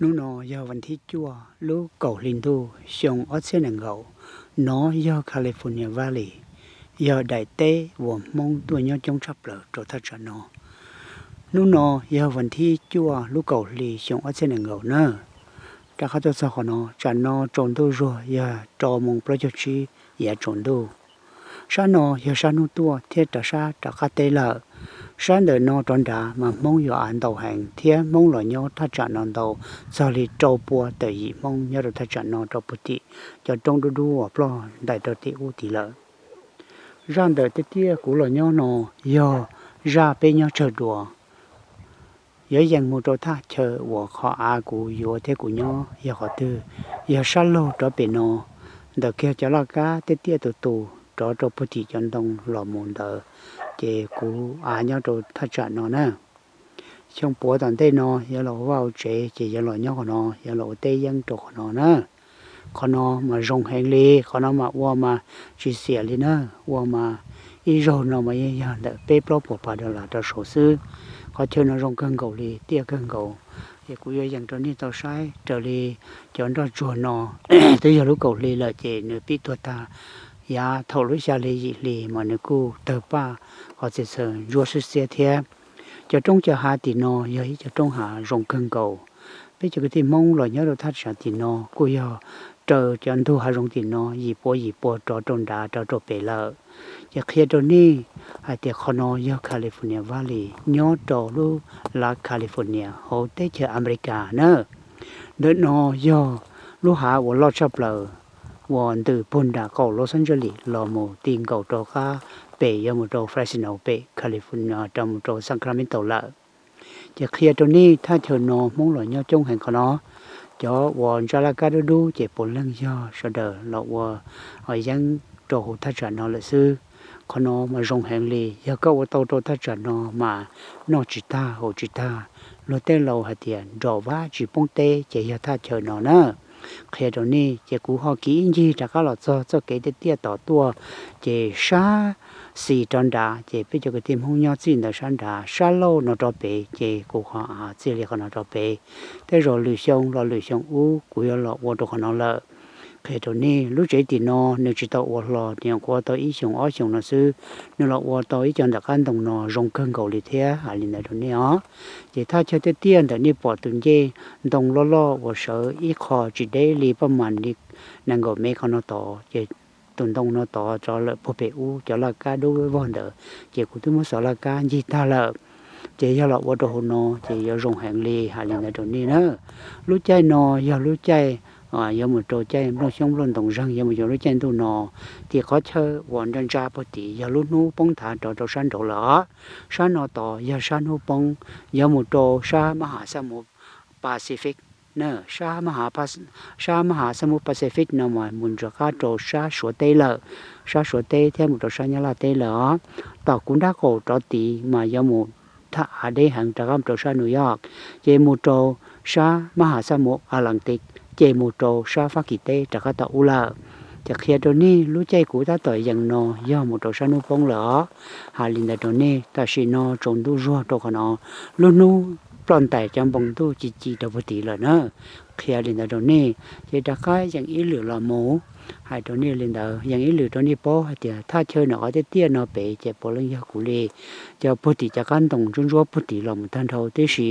Hnub no yog vas thib cuaj lub kaum hli ntuj xyoo ob txhiab nees nkaum. Nov yog California Valley, yog daim teb uas Hmoob tuaj nyob coob tshaj plaws rau thaj tsam no. Hnub no yog vas thib cuaj lub kaum hli xyoo ob txhiab nees nkaum na. Rov qab tuaj txog qhov no, tsam no tsaus ntuj zuag yog rau moos plaub caug tsib yav tsaus ntuj. Sab no yog sab hnub tuaj thiab rov sab rov qab teb lawm. Sab ntawm no rov nrad mas Hmoob yuav av ntau heev thiab Hmoob los nyob thaj tsam no ntau, txog li rau pua tawm yim Hmoob nyob rau thaj tsam no rau puag tim cov roob dub dub uas ploj ntais rau tim ub tid lawm. Zaj ntawm tiaj tiaj kuv los nyob no yog zaj peb nyob tsawg dua. Yuav yees mus rau thaj chaw uas qhov av kuv yuav thiab kuv nyob yog qhov twg, yog sab laug rov pem no, ntawm kiag cov laj kab tiaj tiaj tus tus rov rau puag tim cov ntoo los mus ntawd, ces kuv av nyob rau thaj tsam no na. Xyoo puav tom ntej no yuav los ua vaj ua tsev ces yuav los nyob qhov no, yuav los ua teb yeeb rau qhov no na. Qhov no mas zoo heev li, qhov no mas ua mas tsis xiam li na, ua mas ib zaug no mas yeej yog ntawm peb plaub puas pas dollar rau saud xwb. Qhov chaw no zoo kawg nkaus li, tiaj kawg nkaus. Ces kuv yuav yees rau nej tau saib raws li cov nroj tsuag no, twb yog lub kaum hli lawm ces nws pib tuag tag. Yav thaum lub xya hli yim hli mas nws kuj tawg paj, qhov txhia txhawm ntsuab sib xiab thiab. Cov roob cov hav tim no yog ib cov roob hav zoo kawg nkaus. Peb cov kwv tij Hmoob los nyob rau thaj tsam tim no kuj yog raws cov ntug hav zoov tim no yim pua yim pua rov rau nrad rov rau pem lawm. Ces qhia rau nej hais tias qhov no yog California Valley nyob rau lub lav California hauv teb chaws Amelikas na. Ntawm no yog lub hav uas loj tshaj plaws uas ntws puag nram qaum Los Angeles los mus ti nkaus rau qab pem yuav mus rau Fresno pem California rau mus rau Sacramento lawm. Ces qhia rau nej thaj chaw no Hmoob los nyob coob heev qhov no. Cov uas ntsa laj kab dub dub ces puav leej yog sawv daws los ua yeeb rau hauv thaj tsam no lawm xwb. Qhov no mas zoo heev li, yog koj ua tau rau thaj tsam no mas noj tsis tag haus tsis tag. Luag tej laus hais tias nrom vab tsis poob teb ces yog thaj chaw no na. Qhia rau nej ces kuv ho kiv ib ncig rov qab los txog txoj kev tiaj tiaj tom tuaj, ces sab xis rov nrad ces peb cov kwv tij Hmoob nyob txij ntawd sab nrad, sab laug no rov pem ces kuv qhov av txij li qhov no rov pem. Tej zaum lwm xyoo los lwm xyoo ub kuv yuav los ua rau qhov no lawm. Qhia rau nej lub tsev tim no nws tsis tau ua hlo, nws nyuam qhuav tau ib xyoos ob xyoos no xwb, nws los ua tau ib co ntawm qab ntoo no zoo kawg nkaus li thiab hais li ntawd rau nej os. Ces thaj chaw tiaj tiaj ntawm nej pom tus ncej ntoo loj loj uas sawv ib qho tsis deb li paj mas li nees nkaum mev qhov no tod ces tus ntoo no tod rov lawm puag pem ub cov laj kab dub vog ntawd, ces kuv twb muab xov laj kab ncig tag lawm. Ces yog los ua rau hauv no ces yuav zoo heev li hais li ntawd rau nej na. Lub caij no yog lub caij yuav mus rau caij nplooj xyoob nplooj ntoos zeeg yuav mus rau lub caij ntuj no, tim qhov chaw uas ntsa ntsa puag tim yog lub hnub poob nthav rov rau sab nraud lawm os. Sab no tod yog sab hnub poob, yuav mus rau sab mab has xab mus Pacific na. Sab mab has xab mus Pacific no mas mus rov qab rau sab Suav teb lawm, sab Suav teb thiab mus rau sab Nyab Laj teb lawm os. Tom kuv nrab qaum rov tid mas yuav mus thaj av deb heev rov qab mus rau sab New York, ces mus rau sab mab has xab mus Atlantic, ces mus rau sab Fab Kis teb rov qab tom ub lawm. Ces qhia rau nej lub caij kuv tab tom yees no yog mus rau sab hnub poob lawm os. Hais li ntawd rau nej, tam sim no tsaus ntuj zuag rau qhov no, lub hnub ploj ntais cov npoo ntuj ci ci rau puag tid lawm na. Qhia li ntawd rau nej, ces rov qab yees ib lwm los mus hais rau nej li ntawd, yees ib lwm rau nej paub hais tias thaj chaw no qhov tiaj tiaj no pem ces puav leej yog kuv li. Cov puag tim cov qab ntoo ntsuab ntsuab puag tid los mus tag nrho tib si,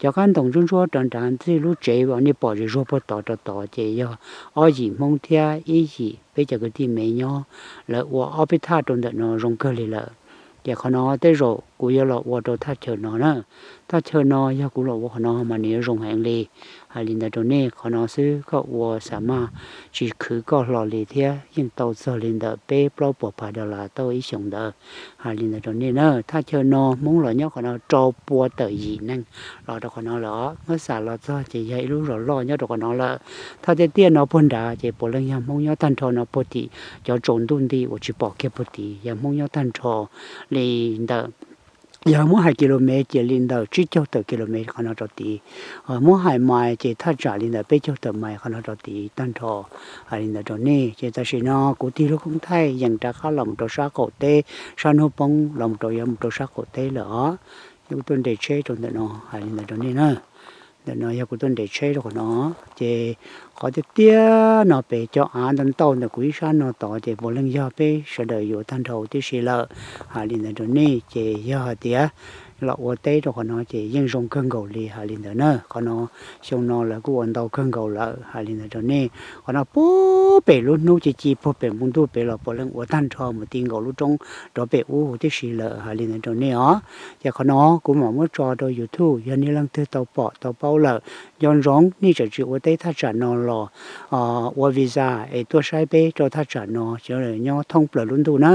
cov qab ntoo ntsuab ntsuab rov nrad txij lub tsev uas nej pom zim zuag puag tod rau tod ces yog ob yim Hmoob thiab ib yim peb cov kwv tij me nyob, lawv ua ob peb thaj rau ntawm no zoo kawg li lawm. Ces qhov no tej zaum kuv yuav los ua rau thaj chaw no na. Thaj chaw no yog kuv los ua qhov no mas nws yuav zoo heev li. Hais li ntawd rau nej, qhov no xwb koj ua xa maj tsis khwv koj hlo li thiab yeej tau txog li ntawm peb plaub puas pas dollar tau ib xyoos ntawd. Hais li ntawd rau nej na, thaj chaw no Hmoob los nyob qhov no rau pua tawm yim neeg los rau qhov no lawm os. Muab xam los txog ces yog ib lub zos loj nyob rau qhov no lawm. Thaj tiaj tiaj no puag nrad ces puav leej yog Hmoob nyob tag nrho no puag tim cov tsaus ntuj nti uas tsis pom kiag puag tid, yog Hmoob nyob tag nrho li ntawm, yog muab hais kilomev ces li ntawm tsib caug tawm kilomev qhov no rau tid. Muab hais mais ces thaj tsam li ntawm peb caug tawm mais qhov no rau tid tag nrho. Hais li ntawd rau nej, ces tam sim no kuv tig lub koob thaij yees rov qab los mus rau sab qaum teb, sab hnub poob los mus rau yuav mus rau sab qaum teb lawm os. Kuv tuaj nres tsheb rau ntawm no hais li ntawd rau nej na. Ntawm no yog kuv tuaj nres tsheb rau qhov no, ces qhov tiag tiag no pem cov av ntau ntau ntawm kuv ib sab no tod ces puav leej yog peb sawv daws yuav tag nrho huv tib si lawm, hais li ntawd rau nej. Ces yog hais tias los ua teb rau qhov no ces yeej zoo kawg nkaus li hais li ntawd na. Qhov no xyoo no lawv kuj ua ntau kawg nkaus lawm hais li ntawd rau nej. Qhov no puag pem lub hnub ci ci puag pem npoo ntuj pem los puav leej ua tag nrho mus ti nkaus lub roob rov pem ub huv tib si lawm hais li ntawd rau nej os. Ces qhov no kuv mam muab tso rau YouTube, yog nej leej twg tau pom tau paub lawm, nco ntsoov nej tseem tsis ua teb thaj tsam no los ua visa es tuaj saib peb rau thaj tsam no, sawv daws nyob thoob plaws lub ntuj na.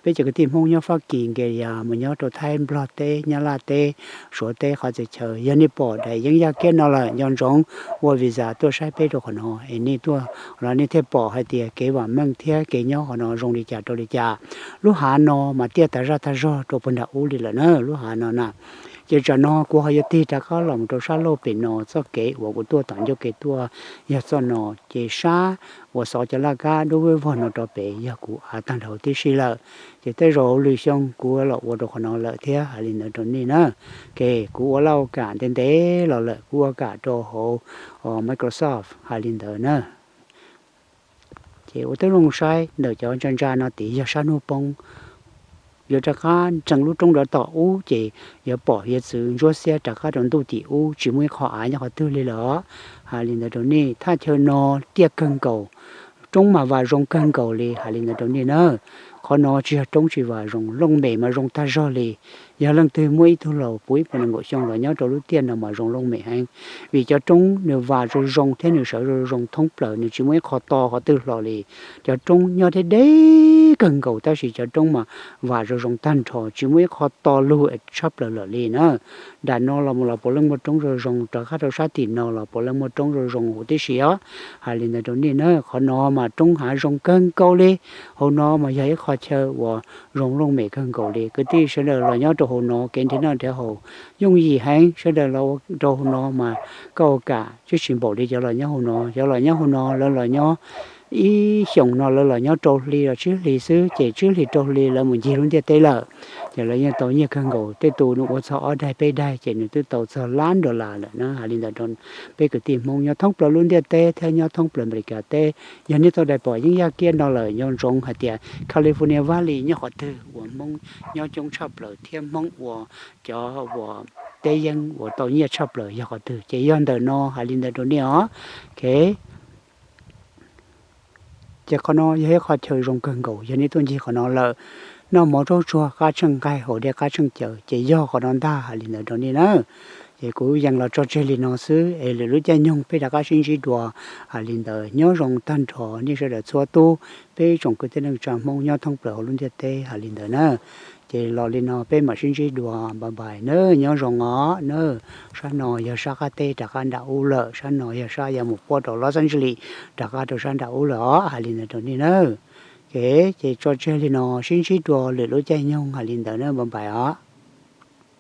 Peb cov kwv tij Hmoob nyob Fab Kis, Nkeya, mus nyob rau Thaib, Nplog teb, Nyab Laj teb, Suav teb, qhov txhia chaw, yog nej pom daim yeeb yaj kiab no lawm nco ntsoov ua visa tuaj saib peb rau qhov no es nej tuaj los nej thiaj pom hais tias kev vam meej thiab kev nyob qhov no zoo li cas rau li cas. Lub hav no mas tiaj tas zaj tag zog rau puag nram ub li lawm na, lub hav no na. Ces tsam no kuv ho yuav tig rov qab los mus rau sab laug pem no, txoj kev uas kuv tuaj tom ncauj kev tuaj yog txoj no, ces sab uas xov cov laj kab dub vog no rau pem yog kuv av tag nrho tib si lawm. Ces tej zaum lwm xyoo kuv los ua rau qhov no lawm thiab hais li ntawd rau nej na. Ces kuv ua laj ua kam ntev ntev los lawm, kuv ua kam rau hauv Microsoft hais li ntawd na. Ces ua tib zoo saib ntawm cov ntsa ntsa no tid yog sab hnub poob, yuav rov qab ntsees lub roob rov tom ub ces yuav pom hiav txwv ntsuab xiab rov qab rau ntuj tim ub, tsis muaj ib qho av nyob qhov twg li lawm. Hais li ntawd rau nej, thaj chaw no tiaj kawg nkaus, roob mas vam zoo kawg nkaus li hais li ntawd rau nej na. Qhov no tsis yog roob tsis vam zoo, looj mem mas zoo tag zog li. Yog leej twg muaj ib tug laus puv ib puas nees nkaum xyoo los nyob rau lub tiaj no mas zoo looj mem heev, vim cov roob nws vam zoo zoo thiab nws sawv zoo zoo thoob plaws, nws tsis muaj ib qho to qhov twg hlo li. Cov roob nyob deb deb kawg nkaus tab sis cov roob mas vam zoo zoo tag nrho, tsis muaj ib qho to lug tshaj plaws lawm li na. Nram no los mus los puav leej muaj roob zoo zoo, rov qab rau sab tim no los puav leej muaj roob zoo zoo huv tib si os. Hais li ntawd rau nej na, qhov no mas roob hav zoo kawg nkaus li. Hauv no mas yog ib qho chaw uas zoo looj mem kawg nkaus li. Kwv tij sawv daws los nyob rau hauv no kev nrhiav noj nrhiav haus yooj yim heev, sawv daws los rau hauv no mas koj ua kam tsis tsis npaum li cov los nyob hauv no. Cov los nyob hauv no lawv los nyob ib xyoos no lawv los nyob rau hli los tsib hlis xwb, ces tsib hlis rau hli lawv mus ncig lub ntiaj teb lawm. Ces lawv yeej tau nyiaj kawg nkaus, tej tus nws ua txog ob daig peb daig ces nws twb tau txog lab dollar lawm na. Hais li ntawd rau peb kwv tij Hmoob nyob thoob plaws lub ntiaj teb thiab nyob thoob plaws Amelikas teb, yog nej tau daim pom yeeb yaj kiab no lawm nco ntsoov hais tias California Valley nyob qhov twg uas Hmoob nyob coob tshaj plaws thiab Hmoob ua cov uas teb yeeb uas tau nyiaj tshaj plaws yog qhov twg, ces yog ntawm no hais li ntawd rau nej os. Ok. Ces qhov no yog ib qho chaw zoo kawg nkaus, yog nej tuaj ncig qhov no lawm, noj mov zaub tsuag qab tsheej nqaij haus dej qab tsheej cawv ces yog qhov no ntag hais li ntawd rau nej na. Ces kuv yees los tso tseg li no xwb es lwm lub caij nyoog peb rov qab sib ntsib dua. Hais li ntawd nyob zoo tag nrho nej sawv daws txhua tus, peb tsoom kwv tij neej tsa Hmoob nyob thoob plaws hauv lub ntiaj teb hais li ntawd na. Ces los li no peb mam sib ntsib dua, bye bye na, nyob zoo os na. Sab no yog sab qab teb rov qab nram ub lawm, sab no yog sab yuav mus puab rau Los Angeles rov qab rau sab nram ub lawm os, hais li ntawd rau nej na. Ok, ces tso tseg li no, sib ntsib dua lwm lub caij nyoog hais li ntawd na, bye bye os.